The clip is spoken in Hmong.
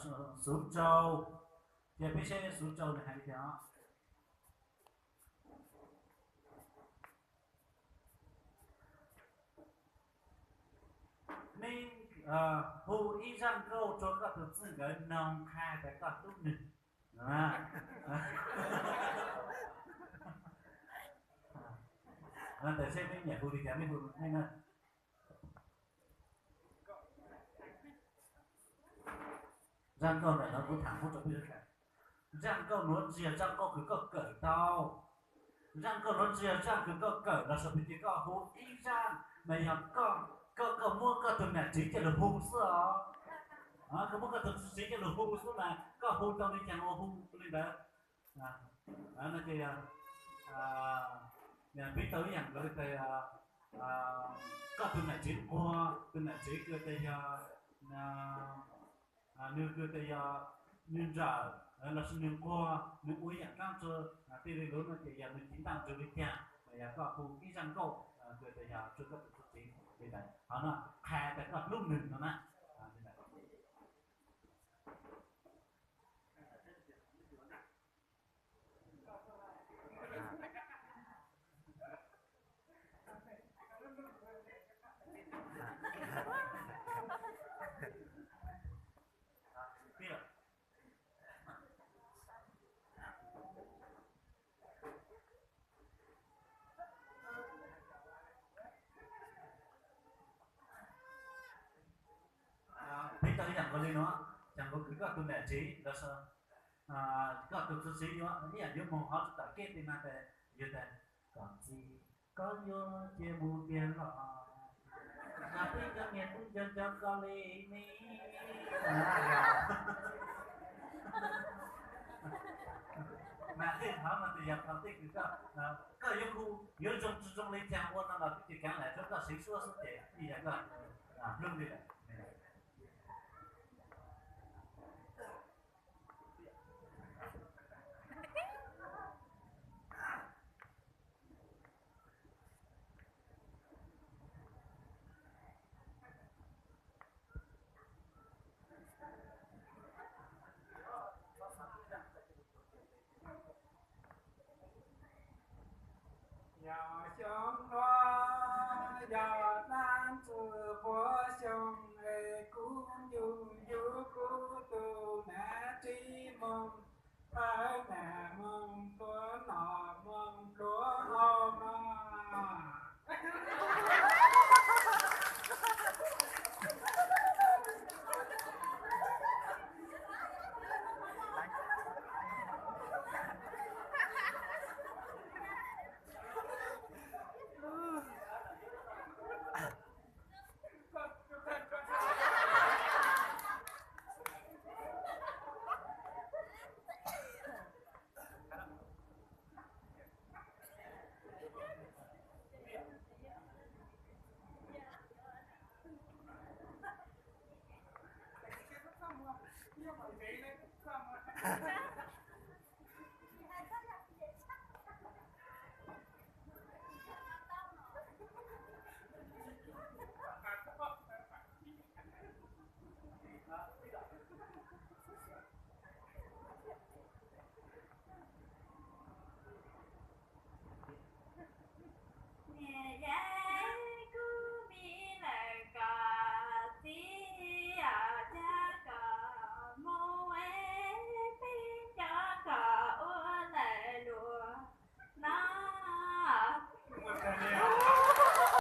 Xuv Rau, ces peb saib Xuv Rau nws hais li cas. Mej hu ib zaj nkauj rua koj tug txwj nkawd noog qha tas koj hlub nwg. Tam seb mej nyiam hu li cas mej hu na. Zaj nkauj ntawm no kuv tham muab rau peb sawv daws. Zaj nkauj nuav tsi yog zaj nkauj kws koj kawm tau. Zaj nkauj nuav tsi yog zaj kws koj kawm los sis pes ces koj hu ib zaj mas yog koj, koj muab koj tug nam tsev coj lug hu xwb os. Koj muab koj tug txiv tsev coj lug hu xwb mas koj hu tau li cas ua hu li ntawd. No ces peb tau ib yaam nkawd tas koj tug nam tsev nquag, tug nam tsev kws tas yog nwg kws tas yog nwg nrawm los sis nwg nquag, nwg ua ib yaam dlaab tsi, tej li lug no ces yog nwg cev ntaaj ntsug li cas mas yog koj hu ib zaj nkauj kws tas yog rua koj tug txiv tsev li ntawd, ho no qha tas koj hlub nwg no na. Peb tau ib yaam nkaus li no, txhais nkaus kws koj tug nam tsev los sis koj tug txiv tsev yuav ib yaam yuav moog hov rua tom kej tej no tas, yog tas, Kom txiv, koj yuav cia mus tiag los? Mas peb cov niam tub nco nco koj li ne. Mas tej hov no tas yog thaum tej kws koj, koj yuav hu, yuav zoo tsi zoo li cas ua no los peb ces kaav lam rua koj siv suab xwb ces ib yam koj hlub li lawm. Yog xyoo no, yog dlaab tsi puag xyoo es kuv ncu ncu kuv tug nam tsev moog, thaum nam moog pluag los moog pluag haus no.